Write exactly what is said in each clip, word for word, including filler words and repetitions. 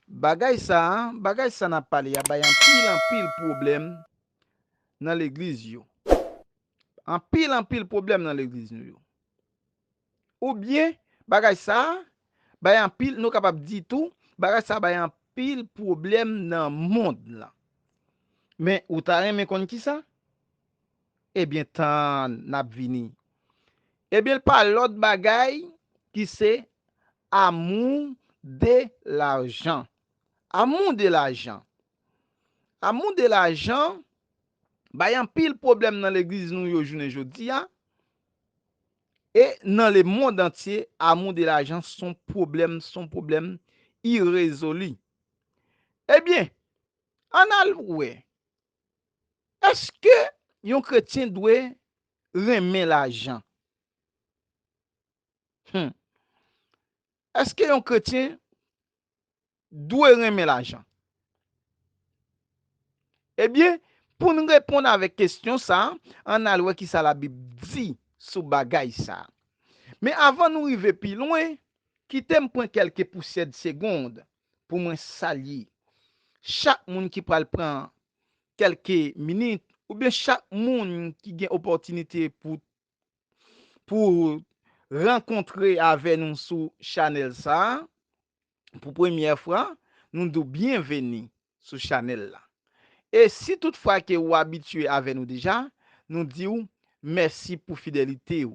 Bagay sa a, bagay sa n ap pale a bay anpil, anpil pwoblèm nan legliz yo. Anpil, anpil pwoblèm nan legliz nou yo. Oubyen, bagay sa a bay anpil, nou kapab di tou, bagay sa a bay anpil pwoblèm nan mond lan. Men, ou ta renmen konn kisa? Ebyen, tann, n ap vini. Ebyen, l pa lòt bagay ki se amour de l'argent. Amour de l'argent. Amour de l'argent bay anpil pwoblèm nan legliz nou yo jounen jodi a. E nan lemonn antye, amour de l'argent se yon pwoblèm, se yon pwoblèm irezoli. Ebyen, ann al wè, èske yon kretyen dwe renmen lajan? Hmm. Èske yon kretyen dwe renmen lajan? Ebyen, pou n reponn avèk kesyon sa a, ann al wè kisa Labib di sou bagay sa a. Men avan nou rive pi lwen, kite m pran kèlke pousyè de segond pou mwen salye chak moun ki pral pran kèlke minit, oubyen chak moun ki gen opòtinite pou, pou rankontre avè nou sou chanèl sa a, pou premyè fwa, nou di w byenveni sou chanèl la. E si toutfwa ke ou abitye avè nou deja, nou di w mèsi pou fidelite w.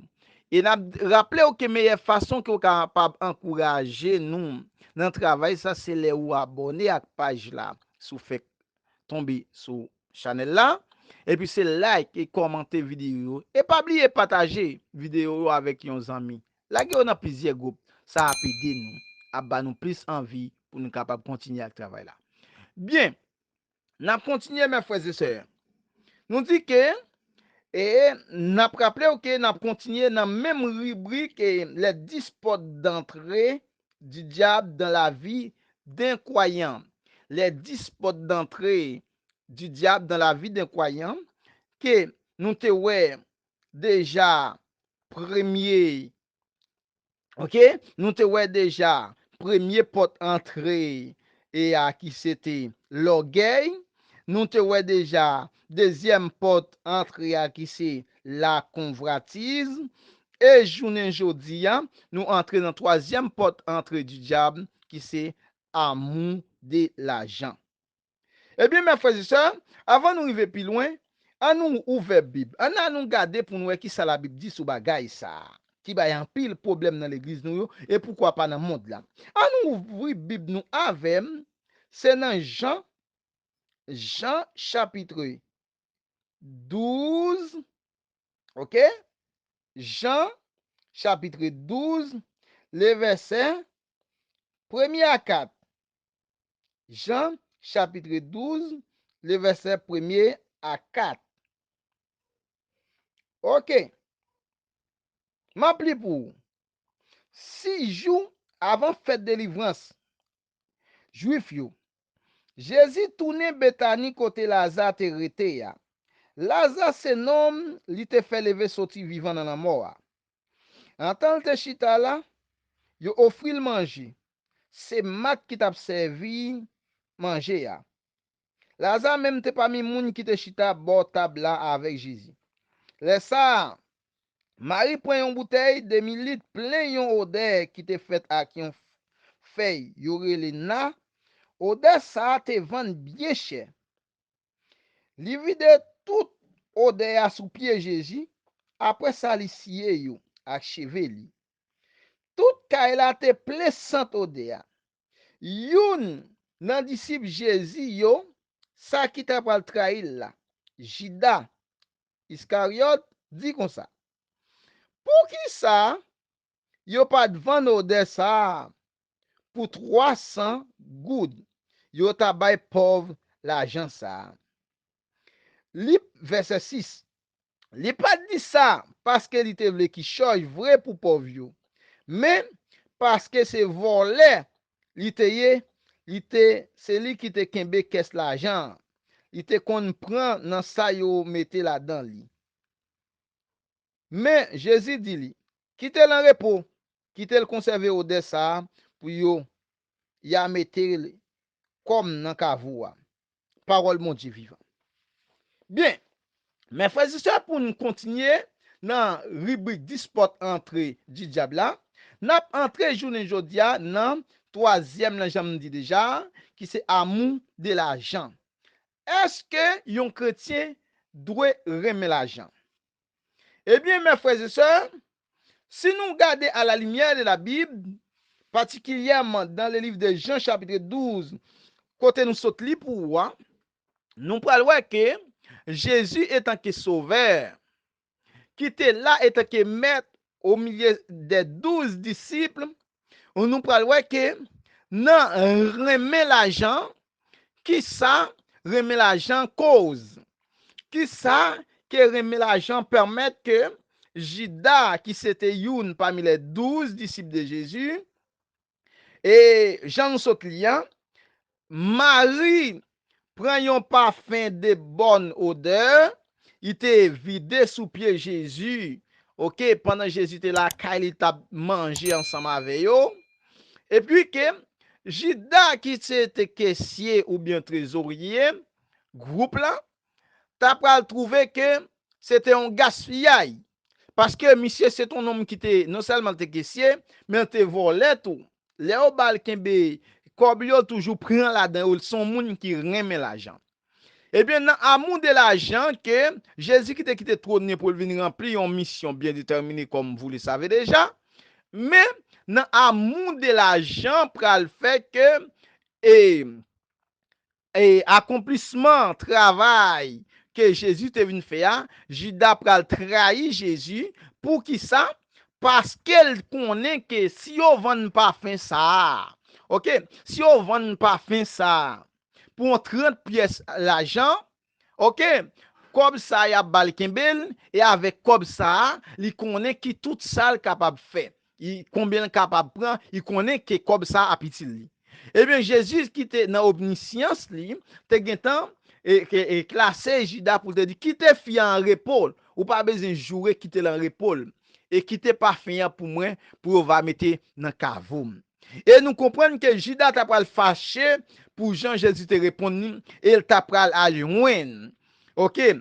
E n ap raple w ke meyè fason ke w kapab ankouraje nou nan travay sa, se lè ou abòne ak paj la, si w fèk tonbe sou chanèl la, epi se like e kòmante videyo yo. E pa bliye pataje videyo yo avèk yon zanmi. Lage yo nan plizyè gwoup. Sa ap ede nou, ap ba nou plis anvi pou nou kapab kontinye ak travay la. Byen, n ap kontinye, mè frè e sè. Nou di ke, e n ap raple w ke n ap kontinye nan menm ribrik, e, les dix portes d'entrée du diable dans la vie d'un croyant. Les dix portes d'entrée du diable dans la vie d'un croyant, ke nou te wè deja premye, oke, nou te wè deja premye pòt antre e a ki se te lògèy. Nou te wè deja dezyèm pòt antre a ki se lakonvwatiz. E jounen jodi a, nou antre nan twazyèm pòt antre di dyab ki se amour de l'argent. Ebyen, mè frè e sè, avan nou rive pi lwen, ann nou ouvè Bib. Ann, ann nou gade pou nou wè kisa Labib di sou bagay sa a, ki bay anpil pwoblèm nan legliz nou yo, e poukwa pa nan mond la. Ann nou ouvri Bib nou avè m, se nan Jan, Jan chapit douz, oke? Jan chapit douz, le vèsè premye a kat. Jan chapit douz, le vèsè premye a kat. Oke. M ap li pou ou. Sis jou avan fèt delivrans Jwif yo, Jezi tounen Betani kote Laza te rete a. Laza se nonm li te fè leve soti vivan nan lanmò a. Antan l te chita la, yo ofri l manje. Se Mat ki t ap sèvi manje a. Laza menm te pami moun ki te chita bò tab la avèk Jezi. Lè sa a, Mari pran yon boutèy demi lit plen yon odè ki te fèt ak yon fèy yo rele na. Odè sa a te vann byen chè. Li vide tout odè a sou pye Jezi, apre sa li siye yo ak cheve li. Tout kay la te plen sant odè a. Youn nan disip Jezi yo, sa ki ta pral trayi l la, Jida Iskaryòt, di konsa, poukisa yo pa t vann odè sa a pou twa san goud? Yo ta bay pòv lajan sa a. Li, vèsè sis, li pa t di sa paske li te vle kichòy vre pou pòv yo, men paske se vòlè li te ye, li te, se li ki te kenbe kès lajan an. Li te konn pran nan sa yo mete ladan li. Men Jezi di li, kite l an repo, kite l konsève odè sa a pou yo, y a mete l kò m nan kavo a. Pawòl Bondye vivan. Byen, mè frè e sè, pou n kontinye nan ribrik dis pòt antre di dyab la, n ap antre jounen jodi a nan twazyèm lan, jan m di deja, ki se amour de l'argent. Èske yon kretyen dwe renmen lajan? Ebyen, mè frè e sè, si nou gade à la lumière de la Bible, particulièrement dans le livre de Jean chapitre douze, kote nou sot li pou ou a, nou pral wè ke Jezi etanke Sovè, ki te la etanke Mèt au milieu des douze disciples, nou pral wè ke nan renmen lajan, kisa renmen lajan koz? Kisa ke renmen lajan pèmèt ke Jida, ki se te youn pami les douze disciples de Jésus, e jan nou sot li a, Mari pran yon pafen de bòn odè, li te vide sou pye Jezi, oke, pandan Jezi te lakay li, t ap manje ansanm avè yo. Epi ke Jida, ki se te kesye oubyen trezorye gwoup la, ta pral twouve ke se te yon gaspiyay. Paske misye se te yon nonm ki te, non sèlman l te kesye, men l te vòlè tou. Lè yo ba l kenbe kòb yo, toujou pran ladan yo, l se yon moun ki renmen lajan. Ebyen, nan amour de l'argent ke Jezi ki te kite twòn li pou l vin ranpli yon misyon byen detèmine, comme vous le savez déjà. Men, nan amour de l'argent pral fè ke, e, e akonplisman travay ke Jezi te vin fè a, Jida pral trayi Jezi. Poukisa? Paske l konnen ke si yo vann pafen sa a, oke, si yo vann pafen sa a pou yon trant pyès lajan, oke, kòb sa a y ap ba l kenbe l, e avèk kòb sa a, li konnen ki tout sa l kapab fè. Li, konbyen l kapab pran, li konnen ke kòb sa a ap itil li. Ebyen, Jezi ki te nan omnisyans li, te gentan e, e, e klase Jida pou l te di, "Kite fi a an repo, ou pa bezwen joure, kite l an repo l, e kite pafen an pou mwen, pou yo va mete nan kavo m." E nou konprann ke Jida ta pral fache pou jan Jezi te reponn li, e l ta pral al jwenn, oke,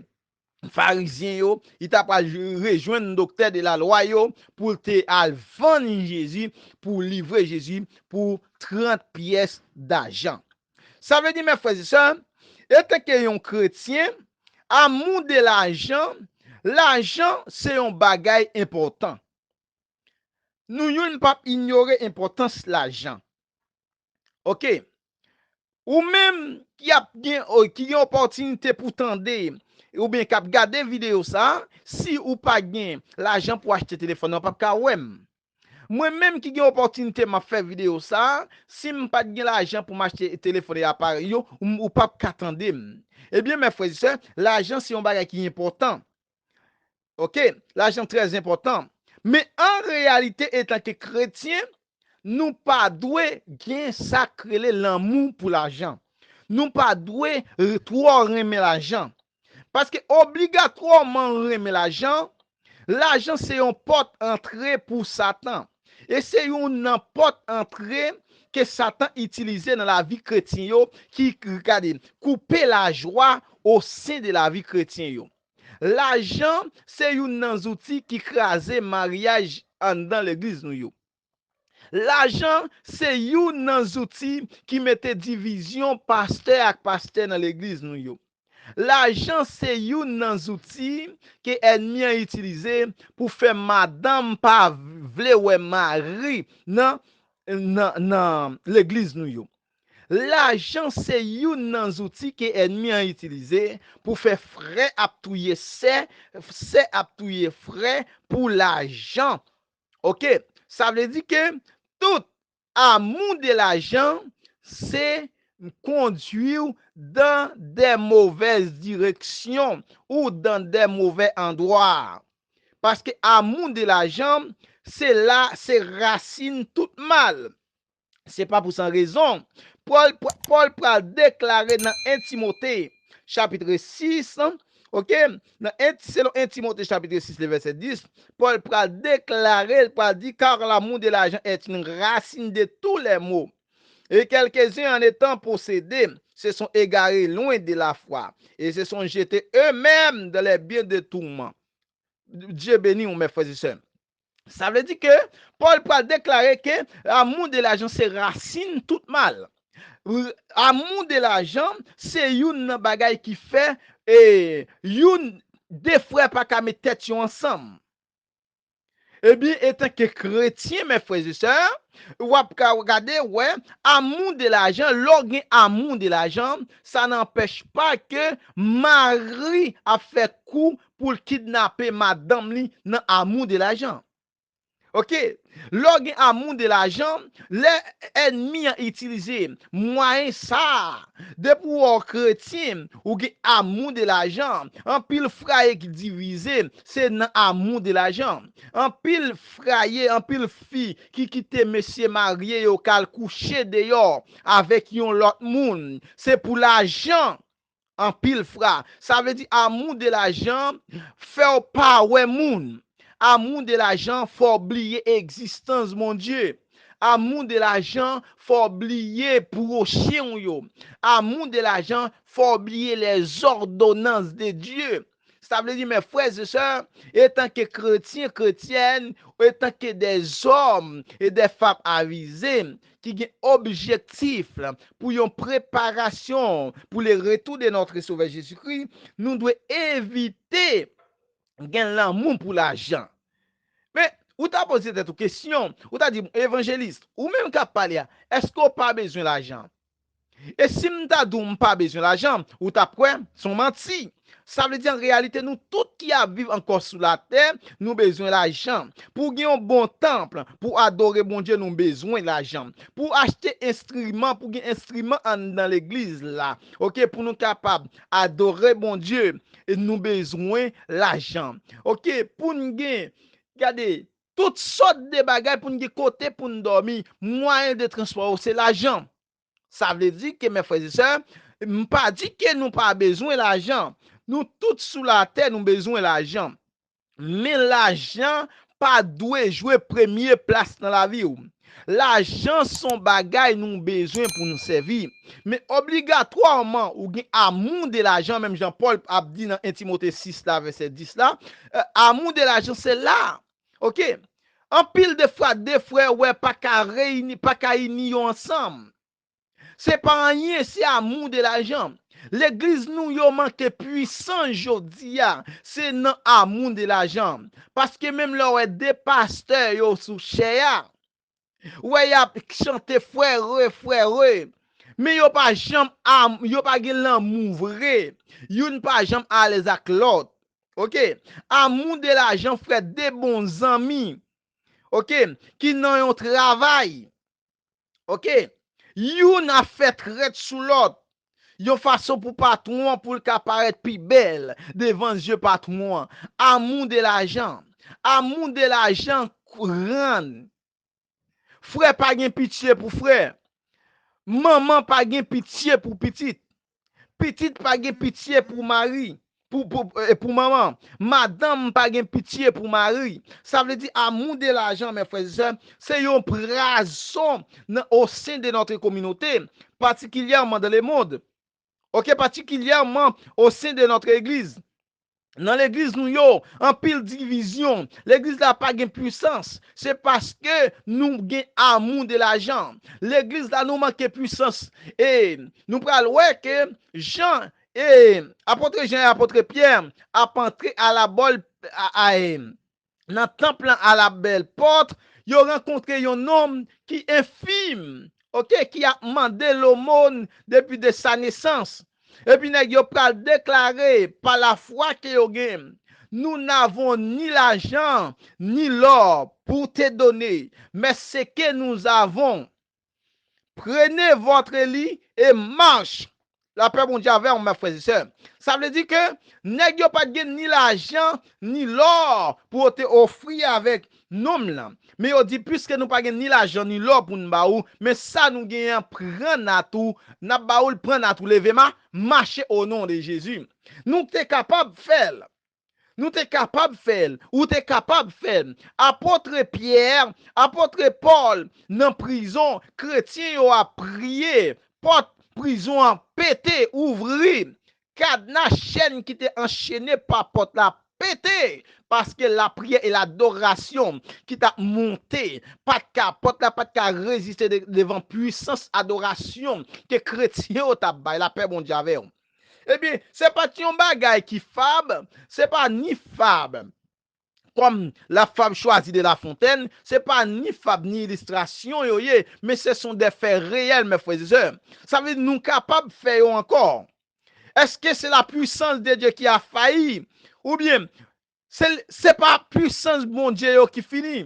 Farizyen yo, li ta pral rejwenn doktè de lalwa yo pou l te al vann Jezi, pou livre Jezi pou trant pyès dajan. Sa vle di, mè frè e sè, etanke yon kretyen, amour de l'argent, lajan se yon bagay enpòtan. Nou youn p ap inyore enpòtans lajan. Oke. Ou menm ki ap gen, o, ki gen opòtinite pou tande, oubyen k ap gade videyo sa a, si ou pa gen lajan pou achte telefòn nan, w p ap ka wè m. Mwen menm ki gen opòtinite m ap fè videyo sa a, si m pa t gen lajan pou m achte telefòn e aparèy yo, ou, ou p ap ka tande m. Ebyen, mè frè e sè, lajan se yon bagay ki enpòtan. Oke, lajan trè enpòtan. Men an reyalite, etanke kretyen, nou pa dwe gen sa k rele lanmou pou lajan. Nou pa dwe r-, twò renmen lajan. Paske obligatwèman renmen lajan, lajan se yon pòt antre pou Satan. E se youn nan pòt antre ke Satan itilize nan lavi kretyen yo, ki, gade, koupe lajwa o sen de lavi kretyen yo. Lajan se youn nan zouti ki kraze maryaj anndan legliz nou yo. Lajan se youn nan zouti ki mete divizyon pastè ak pastè nan legliz nou yo. Lajan se youn nan zouti ke ènmi an itilize pou fè madanm pa vle wè mari nan, nan, nan legliz nou yo. Lajan se youn nan zouti ke ènmi an itilize pou fè frè ap touye sè, sè ap touye frè pou lajan. Oke, sa vle di ke tout amour de l'argent se kondwi w dans des mauvaises directions ou dans des mauvais endroits. Paske amour de l'argent, se la, se rasin tout mal. Se pa pou san rezon. Pòl, Pòl pral deklare nan en Timote, chapit sis, oke, nan en, selon en Timote, chapit sis, le vèsè dis, Pòl pral deklare, l pral di, car l'amour de l'argent est une racine de tous les maux. Et quelques-uns, en étant possédés, se sont égarés loin de la foi, et se sont jetés eux-mêmes dans les biens de tourment. Dieu béni ou, mes frères et sœurs. Sa vle di ke Pòl pral deklare ke amou de lajan se rasin tout mal. Amou de lajan se youn nan bagay ki fè e youn de frè pa ka met tèt yo ansanm. Ebyen, etanke kretyen, mes frères et sœurs, w ap ka gade, wè, amou de lajan, lè w gen amou de lajan, sa n'anpèch pa ke mari ap fè kou pou l kidnape madanm li nan amou de lajan. Oke? Lè w gen amou de lajan, lè ènmi an itilize mwayen sa a, depi w wè w kretyen, ou gen amou de lajan, anpil fraye ki divize, se nan amou de lajan. Anpil fraye, anpil fi ki kite mesye marye yo k al kouche deyò avèk yon lòt moun. Se pou lajan. Anpil fwa. Sa vle di amou de lajan fè w pa wè moun. Amou de lajan fè w bliye egzistans Bondye. Amou de lajan fè w bliye pwochen w yo. Amou de lajan fè w bliye les ordonnances de Dieu. Sa vle di, mes frères et sœurs, etanke kretyen, kretyèn, etanke des hommes et des femmes avisés, ki gen objektif pou yon preparasyon pou le retour de notre Sauveur Jésus-Christ, nou dwe evite gen lanmou pou lajan. Men, ou ta poze tèt ou kesyon, ou ta di, evanjelis, ou menm k ap pale a, èske w pa bezwen lajan? E si m ta di w m pa bezwen lajan, ou t ap kwè, se yon manti. Sa vle di, an reyalite, nou tout ki ap viv ankò sou latè, nou bezwen lajan. Pou w gen yon bon tanp, pou w adore Bondye, nou bezwen lajan. Pou w achte enstriman, pou w gen enstriman anndan legliz la, oke, pou nou kapab adore Bondye, e nou bezwen lajan. Oke, pou n gen, gade, tout sòt de bagay pou n gen kote pou n dòmi, mwayen de transpò yo, se lajan. Sa vle di ke, mes frères et sœurs, m pa di ke nou pa bezwen lajan. Nou tout sou latè, nou bezwen lajan. Men lajan pa dwe jwe premye plas nan lavi w. Lajan se yon bagay nou bezwen pou nou sèvi. Men obligatwaman, ou gen amou de lajan, menm jan Pòl ap di nan en Timote sis la, vèsè dis la, eh, amou de lajan, se la. Oke? Anpil de fwa, de frè, wè, pa ka reyini, pa ka ini yo ansanm. Se pa anyen, se amou de lajan. Legliz nou yo manke pwisans jodi a, se nan amou de lajan. Paske menm lè w wè de pastè yo sou chè a, w wè y ap chante frère, frère, men yo pa janm am-, yo pa gen lanmou vre. Youn pa janm alèz ak lòt. Oke? Amou de lajan fè de bon zanmi. Oke? Ki nan yon travay. Oke? Youn ap fè trèt sou lòt. Yon fason pou patwon an, pou l ka parèt pi bèl devan zye patwon an. Amou de lajan. Amou de lajan rann. Frè pa gen pitye pou frè. Manman pa gen pitye pou pitit. Pitit pa gen pitye pou mari, pou, pou, eh, pou manman. Madanm pa gen pitye pou mari. Sa vle di, amou de lajan, mes frères et sœurs, se yon pwazon nan, au sein de notre communauté, particulièrement dans le monde. Oke, particulièrement au sein de notre église. Nan legliz nou yo, anpil divizyon. Legliz la pa gen pwisans. Se paske nou gen amou de lajan. Legliz la, nou manke pwisans. E nou pral wè ke Jan, e apotre Jan e apotre Pyè ap antre alabòl, a, a, e, nan tanp lan alabèlpòt, yo rankontre yon nonm ki enfim, oke, ki ap mande lomòn depi de sa nesans. Epi nèg yo pral deklare pa lafwa ke yo gen, nous n'avons ni l'argent, ni l'or pour te donner, mais ce que nous avons, prenez votre lit et marchez. Lapè Bondye avè w, mes frères et sœurs. Sa vle di ke nèg yo pa t gen ni lajan, ni lò pou yo te ofri avèk nonm lan. Men yo di, piske nou pa gen ni lajan, ni lò pou n ba ou, men sa nou genyen an, pran nat ou, n ap ba ou l, pran nat ou, leve ma, mache au nom de Jésus. Nou te kapab fè l. Nou te kapab fè l. Ou te kapab fè l. Apot Pyè, apot Pòl, nan prizon, kretyen yo ap priye. Pòt prizon an pete, ouvri. Kadna chèn ki te anchene pa pòt la pete. Paske lapriyè e ladorasyon ki t ap monte, pa t ka, pòt la pa t ka reziste de- devan pwisans adorasyon ke kretyen yo t ap bay. Lapè Bondye avè w. Ebyen, se pa t yon bagay ki fab, se pa ni fab kòm la fab Choisy de la Fontaine, se pa ni fab ni ilistrasyon yo ye, men se son de fè reyèl, mes frères et sœurs. Sa vle di nou kapab fè yo ankò. Èske se la puissance de Dieu qui a failli? Oubyen, se, se pa pwisans Bondye yo ki fini?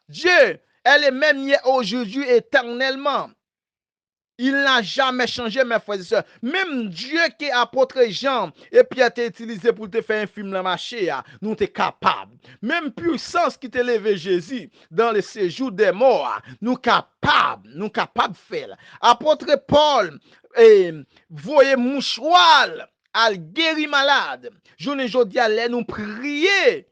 Dieu est le même hier, aujourd'hui, éternellement. Il n'a jamais changé, mes frères et sœurs. Menm Dye ke apot Jan e Pyè te itilize pou l te fè enfim lan mache a, nou te kapab. Menm pwisans ki te leve Jezi dans le séjour des morts a, nou kapab, nou kapab fè l. Apot Pòl e, voye mouchwa l al geri malad. Jounen jodi a, lè nou priye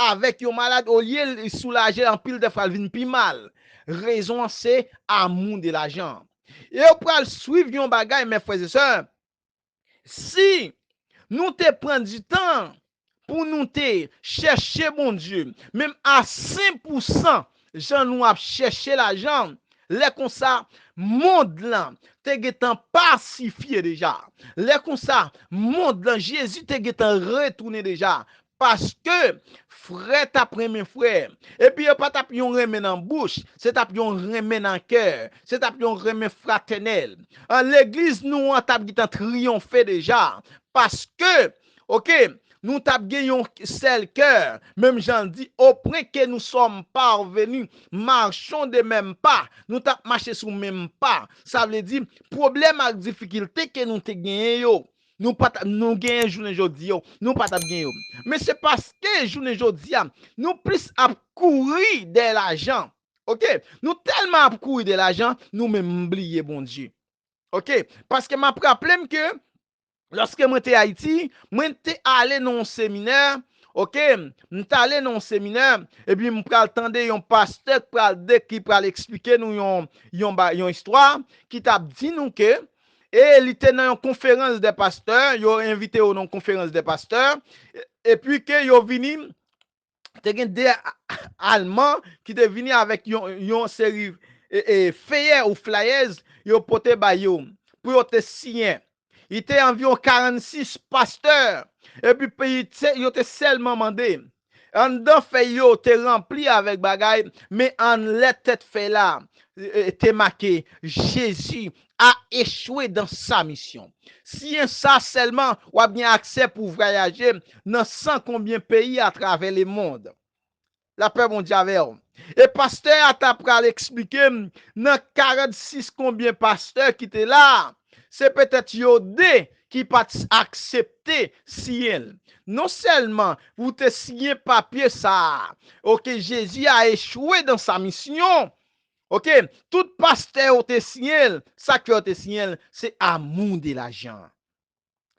avèk yon malad, olye l soulaje, anpil de fwa l vin pi mal. Rezon an se amour de l'argent. E w pral swiv yon bagay, mes frères et sœurs. Si nou te pran di tan pou nou te chèche Bondye, menm a sen pou san, jan nou ap chèche lajan, lè konsa, mond lan te gentan pasifye deja. Lè konsa, mond lan, Jezi te gentan retounen deja. Paske frè t ap renmen frè. Epi yo pa t ap yon renmen nan bouch, se t ap yon renmen nan kè, se t ap yon renmen fratènèl. An, legliz nou an t ap gentan triyonfe deja. Paske, oke, nou t ap gen yon sèl kè, menm jan l di, au point que nous sommes parvenus, marchons de même pas, nou t ap mache sou menm pa. Sa vle di, pwoblèm ak difikilte ke nou te genyen yo, nou pa t, nou genyen jounen jodi yo, nou pa t ap gen yo. Men se paske jounen jodi a, nou plis ap kouri dèyè lajan. Oke? Nou tèlman ap kouri dèyè lajan, nou menm bliye Bondye. Oke? Paske m ap raple m ke lòske mwen te Ayiti, mwen te ale nan yon seminè, oke? M t ale nan yon seminè, epi m pral tande yon pastè k pral de, ki pral eksplike nou yon, yon, ba- yon istwa, ki t ap di nou ke, e li te nan yon konferans de pastè, yo envite yo nan yon konferans de pastè, e- epi ke yo vini, te gen de a- Alman ki te vini avèk yon, yon seri e, e, feyè ou flyers, yo pote ba yo, pou yo te siyen. Li te anviwon karannsis pastè, epi peyi te- yo te sèlman mande. Anndan fèy yo te ranpli avèk bagay, men anlè tèt fèy la, e, e, te make, Jésus a échoué dans sa mission. Siyen sa sèlman, w ap gen aksè pou vwayaje nan san konbyen peyi atravè lemond. Lapè Bondye avè w. E pastè a ta pral eksplike m, nan karannsis konbyen pastè ki te la, se petèt yo de ki pa t aksepte siyen l. Non sèlman ou te siyen papye sa a, oke, Jésus a échoué dans sa mission, oke, tout pastè yo te siyen l, sa k fè yo te siyen l, se amour de l'argent.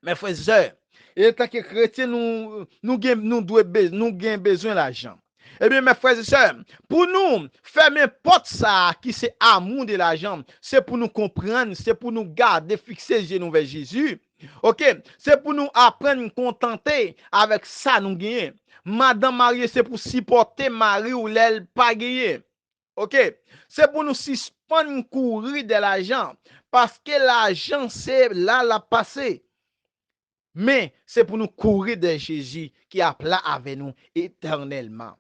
Mes frères et sœurs, e antanke kretyen, nou, nou gen, nou dwe be- nou gen bezwen lajan. Ebyen, mes frères et sœurs, pou nou fèmen pòt sa a ki se amour de l'argent, se pou nou konprann, se pou nou gade, fikse je nou vè Jezi. Oke? Se pou nou aprann kontante avèk sa nou genyen. Madanm marye se pou sipòte mari w lè l pa genyen. Oke? Se pou nou sispann kouri dèyè lajan, paske lajan se la l ap pase. Men, se pou nou kouri dèyè Jezi ki ap la avè nou etènèlman.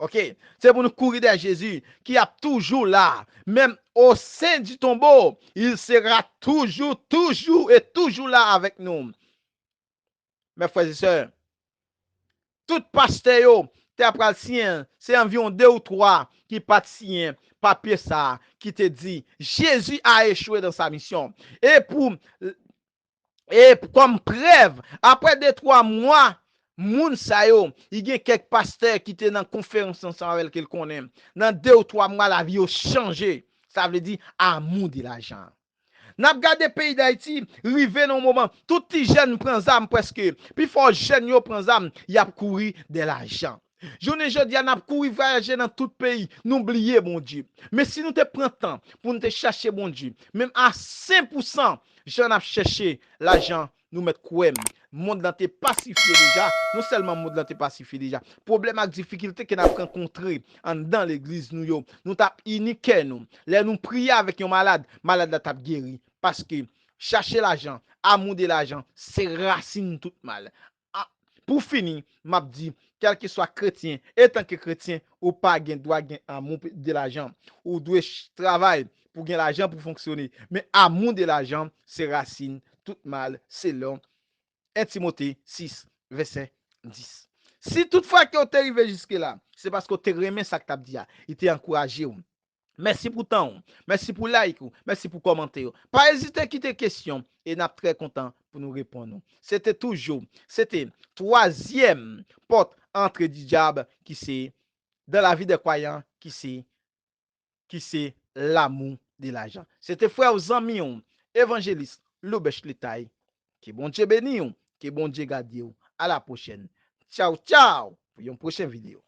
Oke? Se pou nou kouri dèyè Jezi ki ap toujou la. Même au sein du tombeau, il sera toujours, toujours et toujours là avec nous. Mes frères et sœurs, tout pastè yo te ap pral siyen, se anviwon de ou twa ki pa t siyen papye sa a ki te di, Jésus a échoué dans sa mission. E pou, e kòm prèv, apre de twa mwa, moun sa yo, i gen kèk pastè ki te nan konferans ansanm avè l ke l konnen. Nan de ou twa mwa, lavi yo chanje. Sa vle di, amour de l'argent. N ap gade peyi Dayiti rive nan yon moman, tout ti jèn pran zam prèske. Pifò jèn yo pran zam, y ap kouri dèyè lajan. Jounen jodi a, n ap kouri vwayaje nan tout peyi, nou bliye Bondye. Men si nou te pran tan pou nou te chache Bondye, menm a senk pousan, jan n ap chèche lajan, nou mèt kwè m, mond lan te pasifye deja. Non sèlman mond lan te pasifye deja, pwoblèm ak difikilte ke n ap rankontre anndan legliz nou yo, nou t ap ini kè nou. Lè nou priye avèk yon malad, malad la t ap geri. Paske chache lajan, amou de lajan, se rasin tout mal. A, pou fini, m ap di, kèlkeswa kretyen, etanke kretyen, ou pa gen dwa gen amou de lajan. Ou dwe ch-, travay pou gen lajan pou fonksyone. Men amou de lajan, se rasin tout mal, selon en Timote sis, vèsè dis. Si toutfwa ke w te rive jiske la, se paske w te renmen sa k t ap di a, li te ankouraje w. Mèsi pou tan w, mèsi pou like ou, mèsi pou kòmantè w. Pa ezite kite kesyon e n ap trè kontan pou nou reponn ou. Se te toujou, se te twazyèm pòt antre di dyab ki se dans la vie des croyants ki se ki se l'amour de l'argent. Se te frè w, zanmi w, evanjelis Loubèch Letay. Ke Bondye beni w, ke Bondye gade w. A la pwochèn. Tchaw, tchaw, pou yon pwochen videyo.